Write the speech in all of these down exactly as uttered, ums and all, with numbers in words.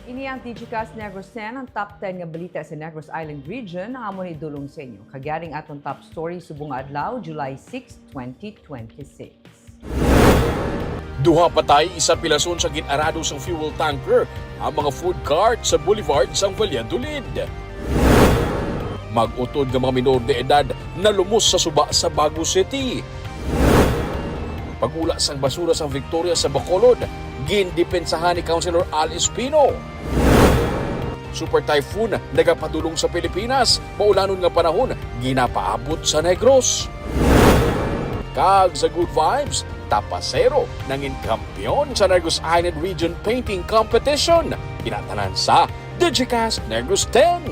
Ini ang Digicast Negros ten, ang top ten nga balita sa Negros Island Region, ang amo ni dulong sa inyo. Kag yari ang aton top story subong nga adlaw, July six, twenty twenty-six. Duha patay, isa pilason sa gin-arado sang fuel tanker ang mga food cart sa Boulevard sang Valladolid. Mag-utod nga mga minor de edad nalumos sa suba sa Bago City. Pag-ula sang basura sa Victoria sa Bacolod, gindepensahan ni Councilor Al Espino. Super Typhoon nagapadulong sa Pilipinas, maulanon nga panahon ginapaabot sa Negros. Kag sa Good Vibes, Tapasero nangin kampiyon sa Negros Island Region Painting Competition. Kinatanan sa Digicast Negros ten.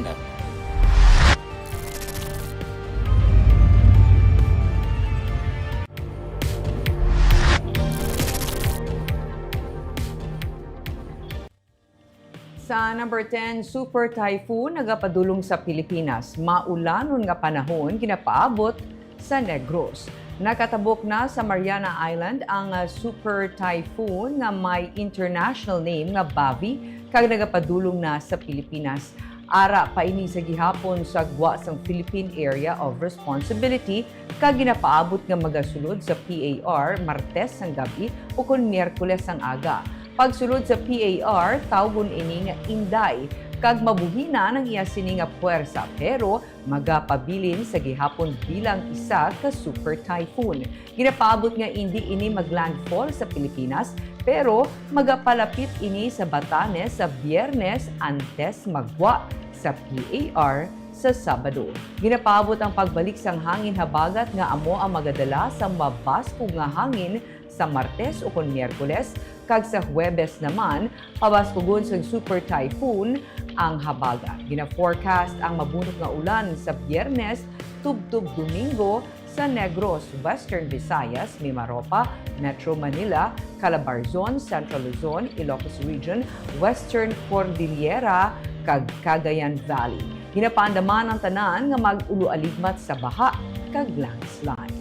Sa number ten, Super Typhoon nagapadulong sa Pilipinas. Maulanon nga panahon ginapaabot sa Negros. Nakatabok na sa Mariana Island ang, ah, Super Typhoon nga may international name nga Bavi kag nagapadulong na sa Pilipinas. Ara pa ini sa gihapon sa gwa sang Philippine Area of Responsibility kag ginapaabot nga magasulod sa P A R Martes sang gab-i ukon Miyerkules sang aga. Pagsulod sa P A R, tawgon ini nga Inday, kag mabuhinan ang iya sini nga puwersa, pero magapabilin sa gihapon bilang isa ka super typhoon. Ginapaabot nga indi ini maglandfall sa Pilipinas, pero magapalapit ini sa Batanes sa Biyernes antes magwa sa P A R sa Sabado. Ginapaabot ang pagbalik sang hangin habagat nga amo ang magadala sa mabaskog nga hangin sa Martes ukon Miyerkules, kag sa Huwebes naman, pabaskugon sang super typhoon ang habagat. Gina-forecast ang mabunot nga ulan sa Biyernes tubtob Domingo sa Negros, Western Visayas, Mimaropa, Metro Manila, Calabarzon, Central Luzon, Ilocos Region, Western Cordillera, kag Cagayan Valley. Ginapaandaman ang tanan nga mag-ulo-aligmat sa baha kag landslide.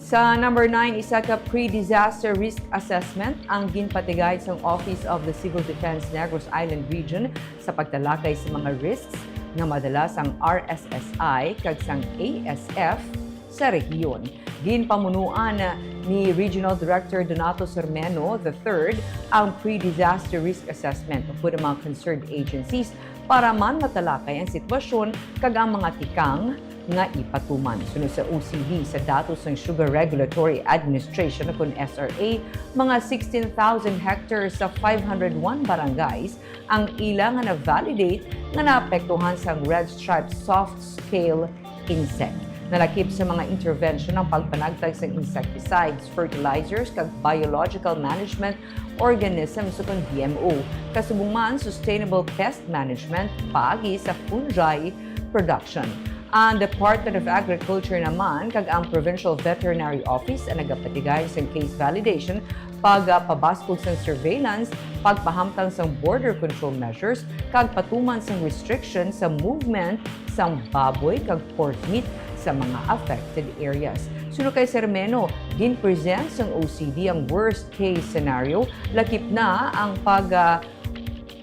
Sa number nine, isa ka pre-disaster risk assessment ang ginpatigay sang Office of the Civil Defense Negros Island Region sa pagtalakay sa mga risks nga madala sang R S S I kag sang A S F sa rehiyon. Ginpamunuan ni Regional Director Donato Sermeno the third ang pre-disaster risk assessment upod ang mga concerned agencies para man matalakay ang sitwasyon kag ang mga tikang nga ipatuman. Suno sa O C D, sa datos sang Sugar Regulatory Administration o kon S R A, mga sixteen thousand hectares sa five hundred one barangays ang ila nga na-validate nga naapektuhan sang red stripe soft scale insect. Nalakip sa mga intervention ang pagpanagtag sang insecticides, fertilizers, kag biological management organisms o kon B M O, kasubong man sustainable pest management paagi sa fungi production. Ang Department of Agriculture naman kag ang Provincial Veterinary Office ang nagapatigay sang case validation, pagpabaskog sang surveillance, pagpahamtang sang border control measures, kag patuman sang restriction sa movement sang baboy kag pork meat sa mga affected areas. Suno kay Sermeno, gin-present sang O C D ang worst case scenario, lakip na ang pag, ah,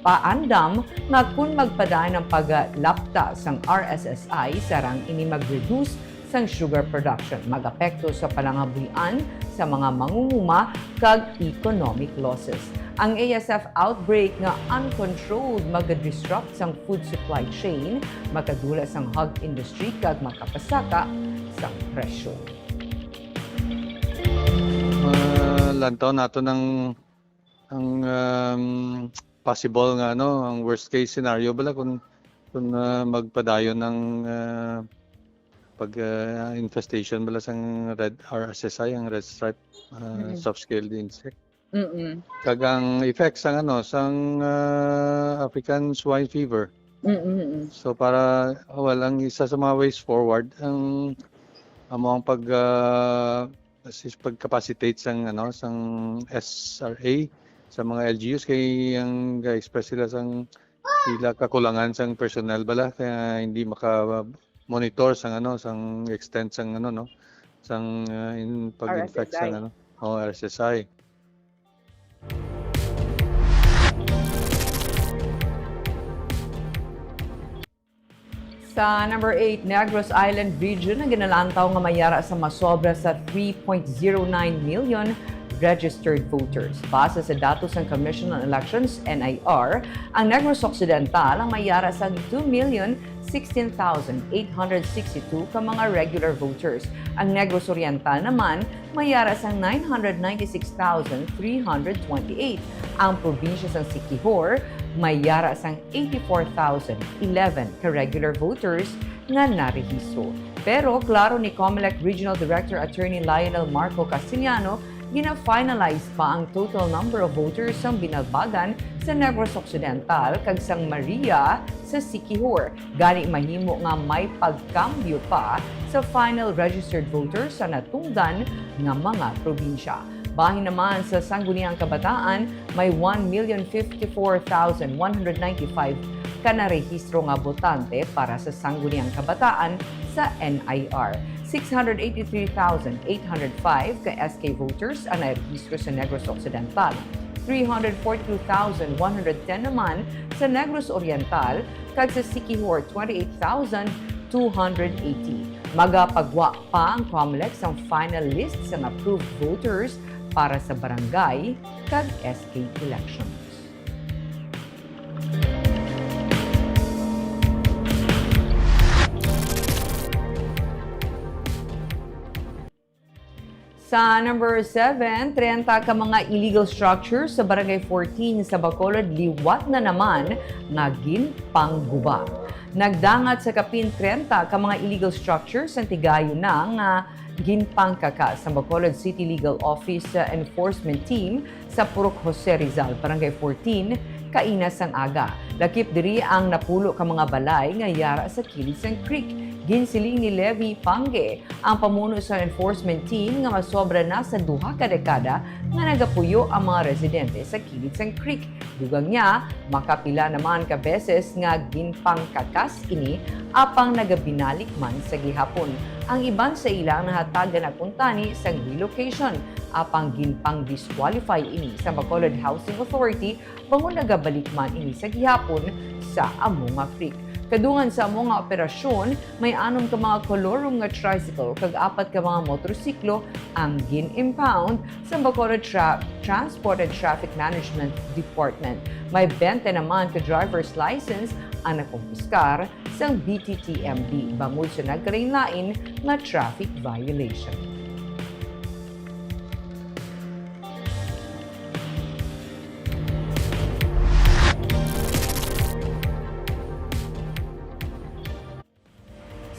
paandam nga kon magpadayon ang paglapta sang R S S I, sarang ini mag-reduce sang sugar production, mag-apekto sa palangabuhian sa mga mangunguma, kag economic losses. Ang A S F outbreak nga uncontrolled mag-disrupt sang food supply chain, makadula sang hog industry, kag makapasaka sang presyo. Malantaw nato ng ang um, possible nga ano, ang worst case scenario bala kung kung uh, magpadayon ng uh, pag uh, infestation bala sang red R S S I, ang red stripe uh, mm-hmm. soft-scaled insect. Mm-mm. Kag ang effects sang ano, sang uh, African swine fever. Mm-mm. So para well, ang isa sa mga ways forward ang amo ang pag uh, sis pagcapacitate sang ano sang S R A sa mga L G Us kay ang ga-express sila sang ila kakulangan sang personnel bala kaya hindi maka monitor sang ano, sang extent sang ano, no? Sang, uh, in, pag-infect sang R S S I. Ano. Oh, R S S I. Sa number eight, Negros Island Region ang ginalantaw nga mayara sa masobra sa three point zero nine million registered voters. Base sa datos sang Commission on Elections, N I R, ang Negros Occidental ang mayara sa two million sixteen thousand eight hundred sixty-two ka mga regular voters. Ang Negros Oriental naman mayara sang nine hundred ninety-six thousand three hundred twenty-eight. Ang probinsya sang Siquijor mayara sang eighty-four thousand eleven ka regular voters nga narehistro. Pero klaro ni Comelec Regional Director Attorney Lionel Marco Castellano, gina-finalize pa ang total number of voters sang Binalbagan sa Negros Occidental kag sang Maria sa Siquijor. Gani mahimo nga may pagkambyo pa sa final registered voters sa natungdan nga mga probinsya. Bahin naman sa Sangguniang Kabataan, may one million fifty-four thousand one hundred ninety-five ka narehistro nga botante para sa Sangguniang Kabataan sa N I R. Six hundred eighty-three thousand eight hundred five ka S K voters ang narehistro sa Negros Occidental. Three hundred forty-two thousand one hundred ten naman sa Negros Oriental, kag sa Siquijor, twenty-eight thousand two hundred eighty. Magapagwa pa ang Comelec sang final list sang approved voters para sa barangay kag S K elections. Sa number seven, trenta ka mga illegal structures sa Barangay fourteen sa Bacolod liwat na naman nga ginpangguba. Nagdangat sa kapin trenta ka mga illegal structures ang tigayon na nga ginpangkakas sang Bacolod City Legal Office, uh, Enforcement Team sa Purok Jose Rizal, Barangay fourteen, kaina sang aga. Lakip diri ang napulo ka mga balay nga yara sa kilid sang creek. Ginsiling ni Levi Pange, ang pamuno sa enforcement team, nga masobra na sa duha ka dekada nga nagapuyo ang mga residente sa kilid sang creek. Dugang niya, makapila naman ka beses nga ginpangkakas ini, apang nagabinalik man sa gihapon. Ang iban sa ila nahatagan na kuntani sang relocation, apang ginpang-disqualify ini sa Bacolod Housing Authority bangod nagabalik man ini sa gihapon sa amo nga creek. Kadungan sa amo nga operasyon, may anom ka mga kolorum nga tricycle kag apat ka mga motorsiklo ang gin-impound sa Bacolod Tra-, Transport and Traffic Management Department. May bente naman ka driver's license ang nakumpiskar sang B T T M D bangod sa nagkalain-lain nga traffic violation.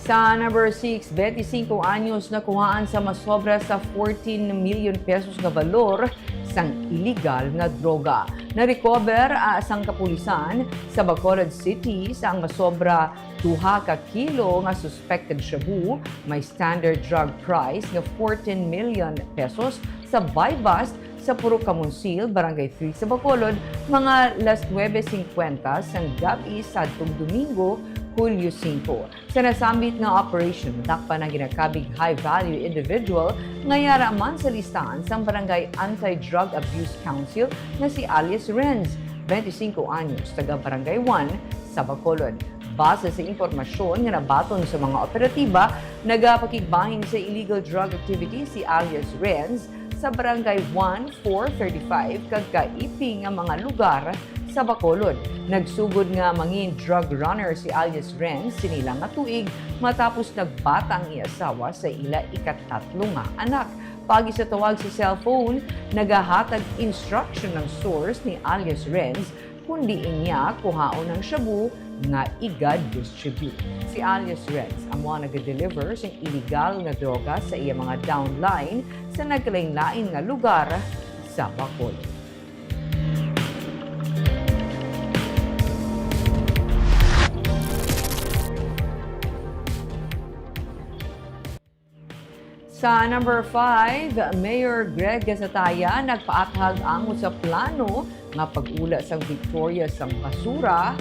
Sa number six, twenty-cinco anyos nakuhaan sa masobra sa fourteen million pesos nga balor sang iligal nga droga. Na-recover, ah, sang kapulisan sa Bacolod City sang masobra duha ka kilo nga suspected shabu, may standard drug price nga fourteen million pesos sa buy-bust sa Purok Kamonsil, Barangay three sa Bacolod, mga las nuebe singkwenta sang gab-i sadtong Domingo, Hulyo singko. Sa nasambit nga operation, dakpan ang ginakabig high-value individual nga yara man sa listahan sang Barangay Anti-Drug Abuse Council nga si alias Renz, twenty-cinco anyos, taga Barangay one sa Bacolod. Base sa impormasyon nga nabaton sa mga operatiba, nagapakigbahin sa illegal drug activity si alias Renz sa Barangay one, four, thirty-five kag kaipi nga mga lugar sa Bacolod. Nagsugod nga mangin drug runner si alias Renz sini lang nga tuig matapos nagbata ang iya asawa sa ila ikatatlo nga anak. Paagi sa tawag sa cellphone, nagahatag instruction ang source ni alias Renz kundi inya kuhaon ang shabu nga iga-distribute. Si alias Renz amo ang naga-deliver sang iligal nga droga sa iya mga downline sa nagkalain-lain nga lugar sa Bacolod. Sa number five, Mayor Greg Gasataya nagpaathag angot sa plano nga pag-ula sang Victoria sang basura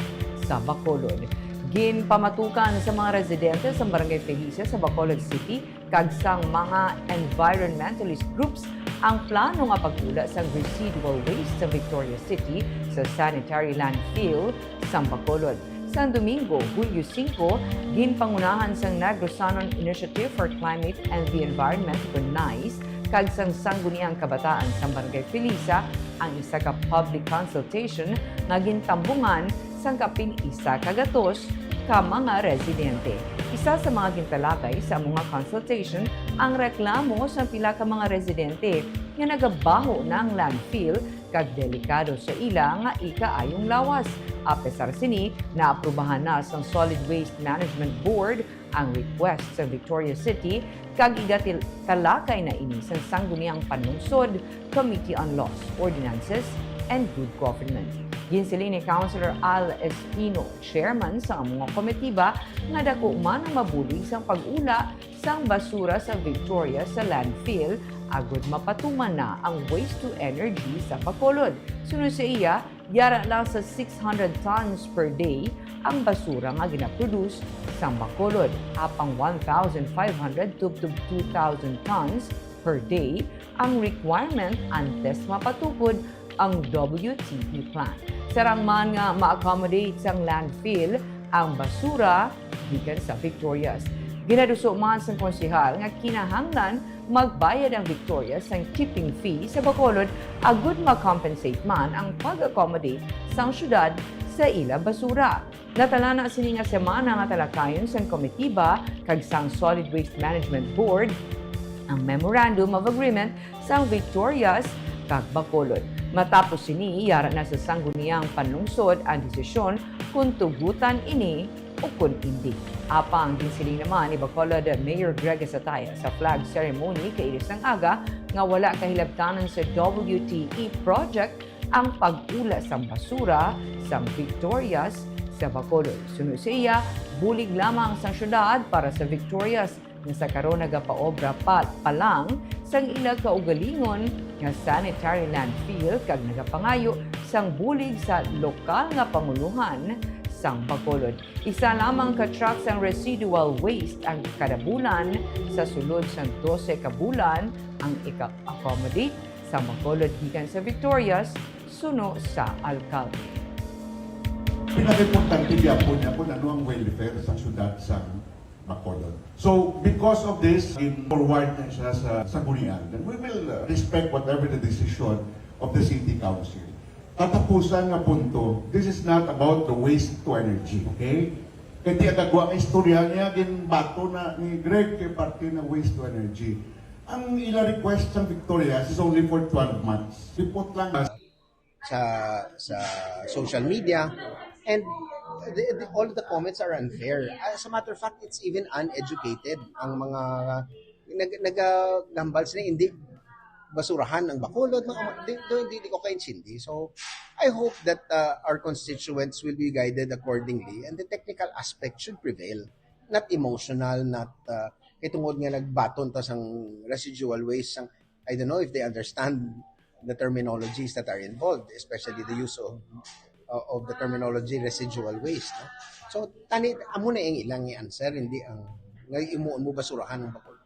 sa Bacolod. Ginpamatukan sa mga residente sa Barangay Felisa sa Bacolod City kag sang mga environmentalist groups ang plano nga pag-ula sang residual waste sa Victoria City sa sanitary landfill sang Bacolod. Sang Domingo, Hulyo singko, ginpangunahan sang Negrosanon Initiative for Climate and the Environment, kun NICE, kag sang Sangguniang Kabataan sang Barangay Felisa ang isa ka public consultation nga gintambungan sang kapin isa ka gatos ka mga residente. Isa sa mga gintalakay sa amo nga consultation ang reklamo sang pila ka mga residente nga nagabaho na ang landfill kag delikado sa ila nga ikaayong lawas. Apesar sini, naaprubahan na sang Solid Waste Management Board ang request sa Victoria City kag igatil-, talakay na ini sang Sangguniang Panlungsod, Committee on Laws, Ordinances, and Good Government. Ginsiling ni Councilor Al Espino, chairman sa amo nga komitiba, nga dako man ang mabulig sang pag-ula sang basura sa Victoria sa landfill agod mapatuman na ang waste to energy sa Bacolod. Suno sa iya, yara lang sa six hundred tons per day ang basura nga ginaproduce sang Bacolod, apang one thousand five hundred tubtob two thousand tons per day ang requirement antes mapatukod ang W T E plant. Sarang man nga ma-accommodate sang landfill ang basura gikan sa Victorias. Ginaduso man sang konsehal nga kinahanglan magbayad ang Victorias sang tipping fee sa Bacolod agud ma-compensate man ang pag-accommodate sang syudad sa ila basura. Natalana sini nga semana nga talakayon sang komitiba kag sang Solid Waste Management Board ang Memorandum of Agreement sang Victorias kag Bacolod. Matapos sini, yara na sa Sangguniang Panlungsod ang desisyon kon tugutan ini o kon indi. Apang ginsiling naman ni Bacolod Mayor Greg Sataya sa flag ceremony kaili sang aga nga wala kahilabtanan sa W T E project ang pag-ula sang basura sang Victorias sa Bacolod. Suno sa iya, bulig lamang sang syudad para sa Victorias nga sa karon nagapaobra pa, pa lang sang ila kaugalingon nga sanitary landfill kag nagapangayo sang bulig sa lokal nga pangulohan sang Bacolod. Isa lamang ka truck sang residual waste ang kada bulan. Sa sulod sang dose ka bulan ang ika-accommodate sang Bacolod gikan sa Victorias, suno sa alkalde. Pinakaimportante gyapon niya kung ano ang welfare sa syudad sa Bacolod. So, because of this, in forward na siya sa, sa Sangguniang. Then we will, uh, respect whatever the decision of the city council. Katapusan nga punto, this is not about the waste to energy, okay? Kay di agagwa ang istorya niya, ginbato na ni Greg kay parte na waste to energy. Ang ila request sa Victorias is only for twelve months. Lipot lang. Sa, sa social media. And the, the, all the comments are unfair. As a matter of fact, it's even uneducated ang mga nag-, nagagambal sila, hindi basurahan ang Bacolod, mga, di, di, di, di ko kaintindi. So, I hope that, uh, our constituents will be guided accordingly and the technical aspect should prevail. Not emotional, not, uh, kay tungod nga nagbaton ta sang residual waste, sang, I don't know if they understand the terminologies that are involved, especially the use of, uh, of the terminology residual waste, no? So, tani, amo na ang ilang i-answer, hindi ang, nga imuon mo basurahan ang Bacolod.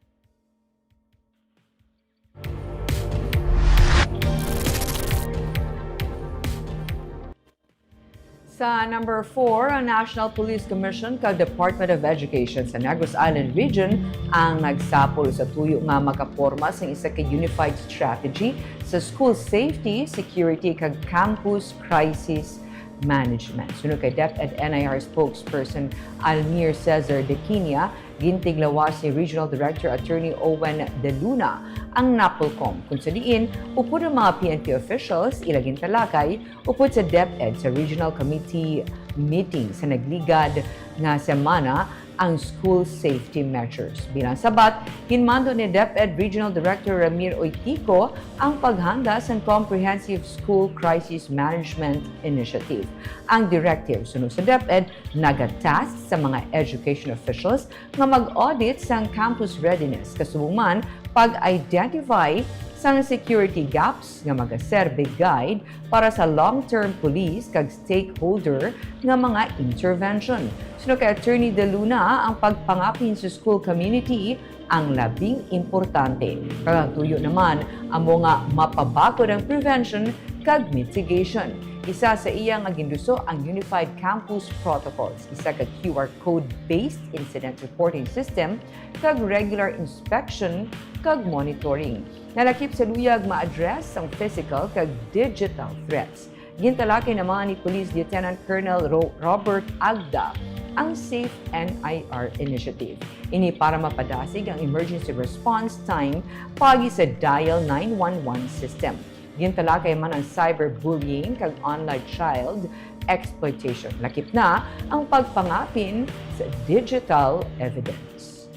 Sa number four, ang National Police Commission kag Department of Education sa Negros Island Region ang nagsapol sa tuyo nga makaporma sang isa ka unified strategy sa school safety, security, kag campus crisis management. Suno kay DepEd N I R spokesperson Almir Cesar Dequinia, gintiglawas ni Regional Director Attorney Owen De Luna ang NAPOLCOM, kung sa diin upod ang mga P N P officials ila gintalakay upod sa DepEd sa Regional Committee meeting sa nagligad nga semana ang school safety measures. Bilang sabat, ginmando ni DepEd Regional Director Ramir Oitico ang paghanda sang Comprehensive School Crisis Management Initiative. Ang directive, suno sa DepEd, nagatask sa mga education officials nga mag-audit sang campus readiness, kasubong man pag-identify sang security gaps nga magaserbi guide para sa long-term police kag stakeholder nga mga intervention. Suno kay Attorney De Luna, ang pagpangapin sa school community ang labing importante. Kag ang tuyo naman amo nga mapabakod ang prevention kag mitigation. Isa sa iya nga ginduso ang Unified Campus Protocols, isa ka Q R code-based incident reporting system kag regular inspection kag monitoring. Nalakip sa luyag ma-address ang physical kag digital threats. Gintalakay naman ni Police Lieutenant Colonel Ro-, Robert Agda ang Safe N I R Initiative. Ini para mapadasig ang emergency response time paagi sa Dial nine one one system. Gintalakay man ang cyberbullying kag online child exploitation. Lakip na ang pagpangapin sa digital evidence.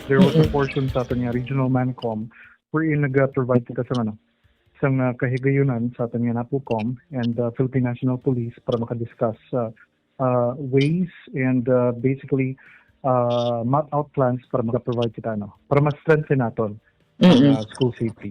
There was a Mm-mm. portion sa aton nga regional MANCOM wherein nag-provide kita sa, ano, sa nga kahigayunan sa aton nga NAPOCOM and, uh, Philippine National Police para makadiscuss, uh, uh, ways and, uh, basically, uh, map out plans para maka-provide kita, ano, para ma-strengthen naton ang, Mm-mm. uh, school safety.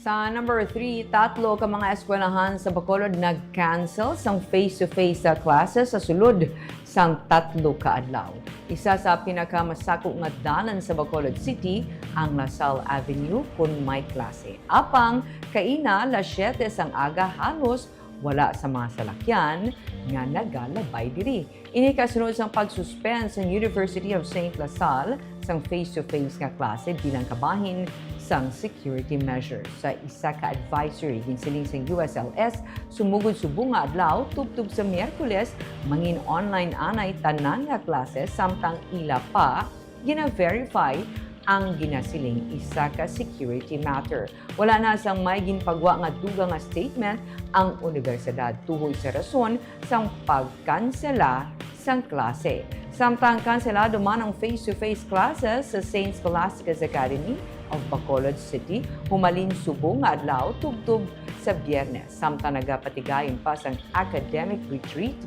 Sa number three, tatlo ka mga eskwelahan sa Bacolod nag-cancel sang face-to-face sa classes sa sulod sang tatlo ka adlaw. Isa sa pinakamasako nga dalan sa Bacolod City ang La Salle Avenue kun may klase. Apang kaina, las siete sang aga, halos wala sa mga salakyan nga nagalabay diri. Ini kasunod sang pag-suspend sang University of Saint La Salle sang face-to-face nga klase bilang kabahin sang security measures. Sa isa ka advisory, ginsiling sang U S L S, sumugod subong nga adlaw, tubtob sa Miyerkules, mangin-online anay tanan nga klase, samtang ila pa gina-verify ang ginasiling isa ka security matter. Wala na sang may ginpagwa nga dugang nga statement ang unibersidad tuhoy sa rason sang pagkansela sang klase. Samtang kanselado man ang face-to-face classes sa Saint Scholastica's Academy of Bacolod City, humalin subong nga adlaw tubtob sa Biyernes, samtang nagapatigayon pa sang academic retreat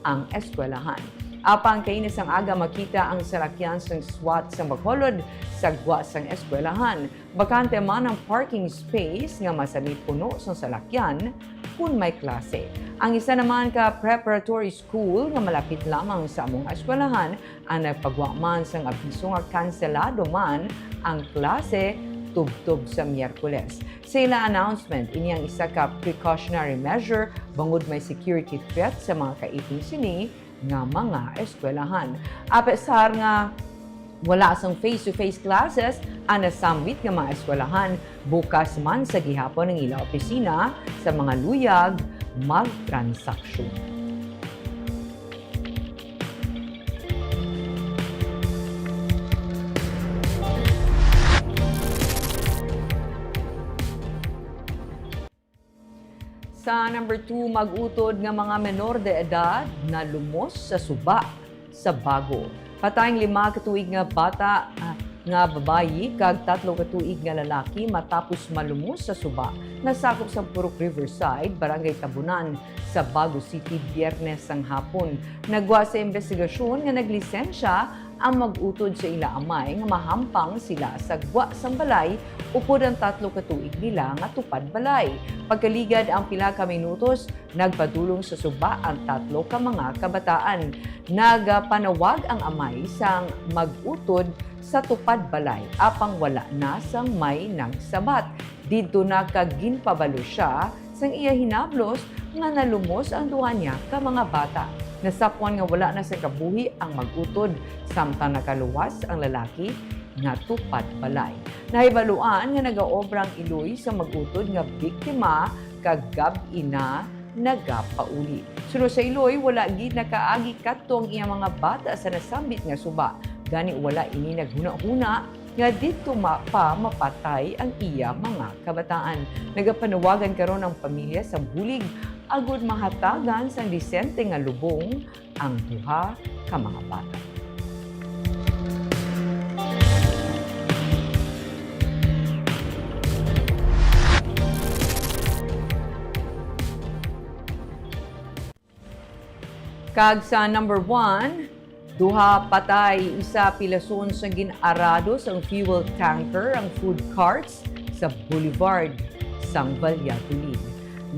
ang eskwelahan. Apang kaina sang aga, makita ang salakyan sang SWAT sa Bacolod sa gwa sang eskwelahan. Bakante man ang parking space nga masami puno sang salakyan kun may klase. Ang isa naman ka preparatory school nga malapit lamang sa among eskwelahan ang nagpagwa man sang abiso nga kanselado man ang klase tubtob sa Miyerkules. Sa ila announcement, ini ang isa ka precautionary measure bangod may security threat sa mga kaipin sini nga mga eskwelahan. Apesar nga wala sang face-to-face classes ang nasambit nga mga eskwelahan, bukas man sa gihapon ang ila opisina sa mga luyag magtransaksyon. Sa number two, mag-utod nga mga menor de edad nalumos sa suba sa Bago. Patay ang lima ka tuig nga bata, ah, nga babayi kag tatlo ka tuig nga lalaki matapos malumos sa suba nga sakop sa Purok Riverside, Barangay Tabunan, sa Bago City, Biyernes sang hapon. Nagwa sa imbestigasyon nga naglisensya ang mag-utod sa ila amay nga mahampang sila sa gwa sang balay upod ang tatlo ka tuig nila nga tupad balay. Pagkaligad ang pila ka minutos, nagpadulong sa suba ang tatlo ka mga kabataan. Nagapanawag ang amay sang mag-utod sa tupad balay, apang wala na sang may nagsabat. Didto na ka ginpabalo sia sang iya hinablos nga nalumos ang duha niya ka mga bata. Nasapwan nga wala na sa kabuhi ang mag-utod, samtang nakaluwas ang lalaki nga tupad balay. Nahibaluan nga nagaobra ang iloy sa mag-utod nga biktima kag gab-i na nagapauli. Suno sa iloy, wala gid nakaagi kadto ang iya mga bata sa nasambit nga suba. Gani, wala ini naghunahuna nga didto ma-, pa mapatay ang iya mga kabataan. Nagapanawagan karon ang pamilya sa bulig agud mahatagan sang disente nga lubong ang duha ka mga bata. Kag sa number one, duha patay, isa pilason sang gin-arado sang fuel tanker ang food carts sa Boulevard sang Valladolid.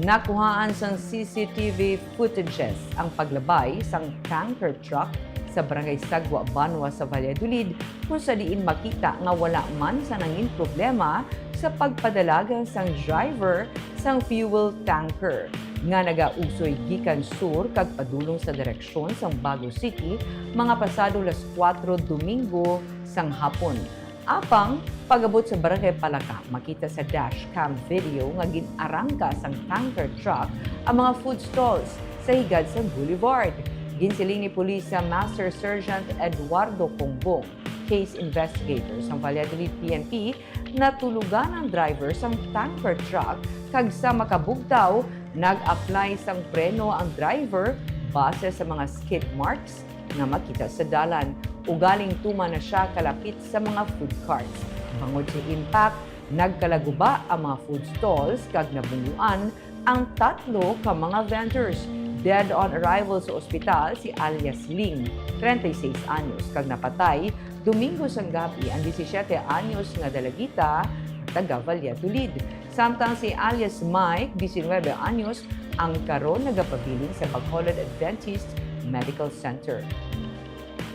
Nakuhaan sang C C T V footages ang paglabay sang tanker truck sa Barangay Sagwa, Banwa sa Valladolid, kung sa diin makita nga wala man sa nangin problema sa pagpadalagan sang driver sang fuel tanker nga nagausoy gikan sur kag padulong sa direksyon sang Bago City, mga pasado las kuwatro Domingo sang hapon. Apang pag-abot sa Barangay Palaka, makita sa dashcam video nga gin-arangka sang tanker truck ang mga food stalls sa higad sang boulevard. Ginsiling ni Police Master Sergeant Eduardo Congbong, case investigator sang Valladolid P N P, natulugan ang driver sang tanker truck kag sa makabugtaw, nag-apply sang preno ang driver base sa mga skid marks nga makita sa dalan. Ugaling tuman na siya kalapit sa mga food carts. Bangod sa impact, nagkalaguba ang mga food stalls kag nabunguan ang tatlo ka mga vendors. Dead on arrival sa ospital si alias Ling, treinta y seis anyos, kag napatay Domingo sang gabi ang disisiete anyos nga dalagita, taga Valladolid. Samtang si alias Mike, diecinuebe anyos, ang karon nagapabilin sa Bacolod Adventist Medical Center.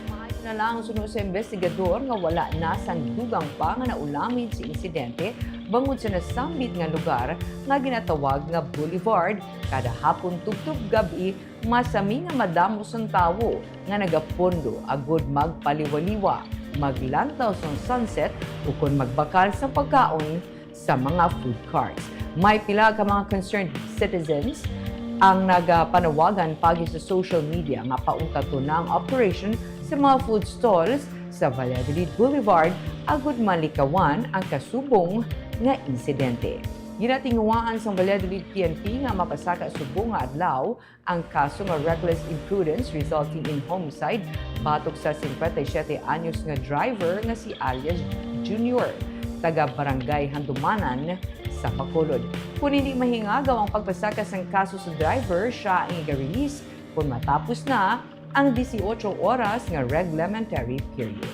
Maayo na lang suno sa investigador nga wala na sang dugang pa nga naulamid sa insidente bangod sa nasambit nga lugar nga ginatawag nga Boulevard. Kada hapon tubtob gab-i, masami nga madamo sang tawo nga nagapondo agud magpaliwaliwa, maglantaw sang sunset, ukon magbakal sang pagkaon sa mga food carts. May pila ka mga concerned citizens ang nagapanawagan paagi sa social media nga paungkaton na ang operation sa mga food stalls sa Valladolid Boulevard agud malikawan ang kasubong nga insidente. Ginatinguhaan sang Valladolid P N P nga mapasaka subong nga adlaw ang kaso nga reckless imprudence resulting in homicide batok sa singkwenta y siyete anyos nga driver nga si alias Junior, taga Barangay Handumanan sa Bacolod. Kon hindi mahingagaw ang pagpasaka sang kaso sa driver, siya ang iga-release kon matapos na ang dieciocho oras nga reglementary period.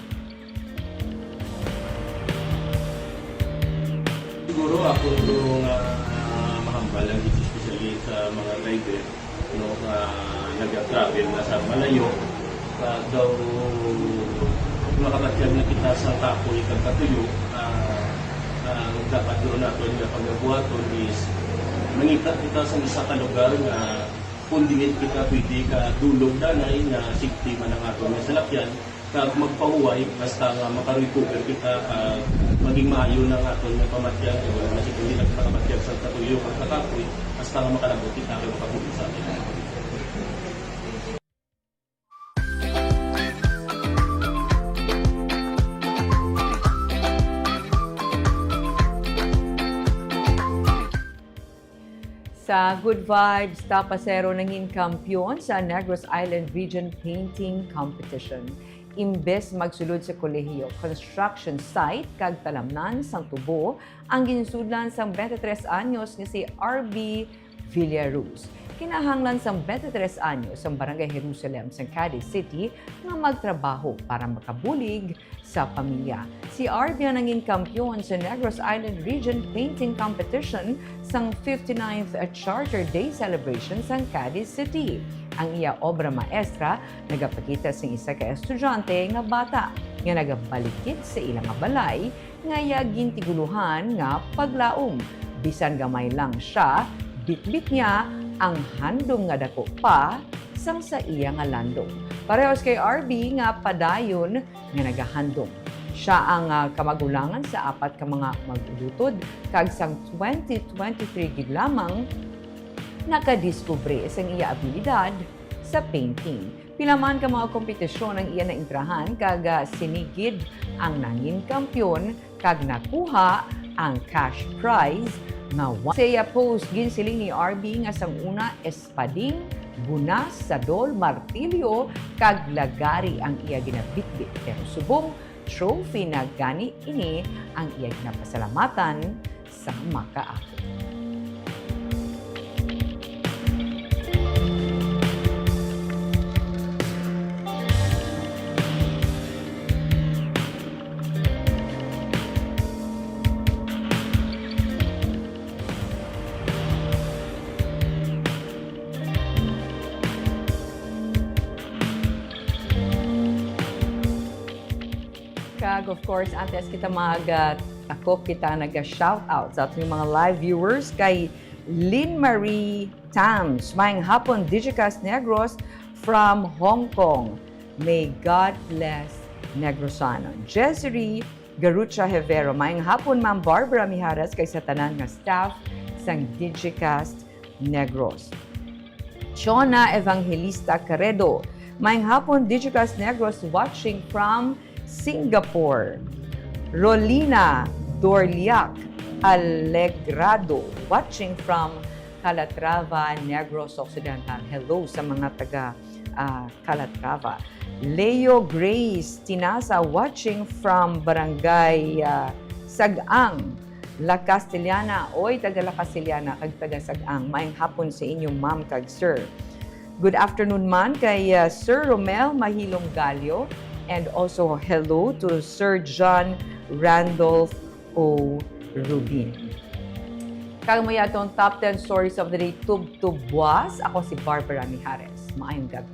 Siguro ako to nga mahambal ang especially sa mga driver, no, nga nag-travel na sa malayo, ah, daw makabatyag na kita sa kapoy kag katuyo, ah, ah, dapat doon naton nga pagabuhaton is mangita kita sa isa ka lugar nga kung dili kita pwede ka dulog danay nga safety man ang aton nga salakyan, kag magpahuway hasta nga makarecover kita, ah, maging maayo na ang aton nga pamatyag, kay wala na si kundi nagpakamatyag sa katuyo kag kakapoy, hasta nga makalabot kita kay makabuhi sa atin. Sa Good Vibes Tapasero nangin kampiyon sa Negros Island Region Painting Competition. Imbes magsulod sa kolehiyo, construction site kag talamnan sang tubo ang ginsudlan sang twenty-three anyos nga si R B Villaruz. Kinahanglan sang twenty-three anyos sang Barangay Jerusalem sang Cadiz City nga magtrabaho para makabulig sa pamilya. Si R B ang nangin kampiyon sa Negros Island Region Painting Competition sang fifty-ninth Charter Day Celebration sang Cadiz City. Ang iya obra maestra nagapakita sing isa ka estudyante nga bata nga nagabalikid sa ila nga balay nga iya gintigulohan nga paglaom. Bisan gamay lang sia, bitbit niya ang handom nga daku pa sang sa iya nga landong. Parehas kay R B nga padayon nga nagahandom. Sia ang, ah, kamagulangan sa apat ka mga mag-ulutod, kag sang twenty twenty-three gid lamang nakadiskubre sang iya abilidad sa painting. Pila man ka mga kompetisyon ang iya naentrahan, kag, ah, sini gid ang nangin kampiyon kag nakuha ang cash prize nga wa-, sa iya post, ginsiling ni R B nga sang una espading, bunas, sadol, martilyo, kag lagari ang iya ginabitbit, pero subong trophy na gani ini ang iya ginapasalamatan sa makaabot. Of course, antes kita mag-, ah, takop, kita naga-shout out sa ating mga live viewers kay Lynn Marie Tams. Maayong hapon, Digicast Negros from Hong Kong. May God bless Negrosanon. Jezri Garucha Hevero. Maayong hapon, Ma'am Barbara Mijares, kay sa tanan nga staff sang Digicast Negros. Chona Evangelista Caredo. Maayong hapon, Digicast Negros, watching from Singapore. Rolina Dorliac Alegrado, watching from Calatrava, Negros Occidental. Hello sa mga taga, ah, Calatrava. Leo Grace Tinasa, watching from Barangay, ah, Sag-ang, La Castellana. Oy, taga La Castellana kag taga Sag-ang. Maayong hapon sa inyo, ma'am kag sir. Good afternoon man kay, uh, Sir Romel Mahilong Galio, and also hello to Sir John Randolph O Rubin. Kag mo atong top ten stories of the day, tubtob buas. Ako si Barbara Mijares. Maayong gabi.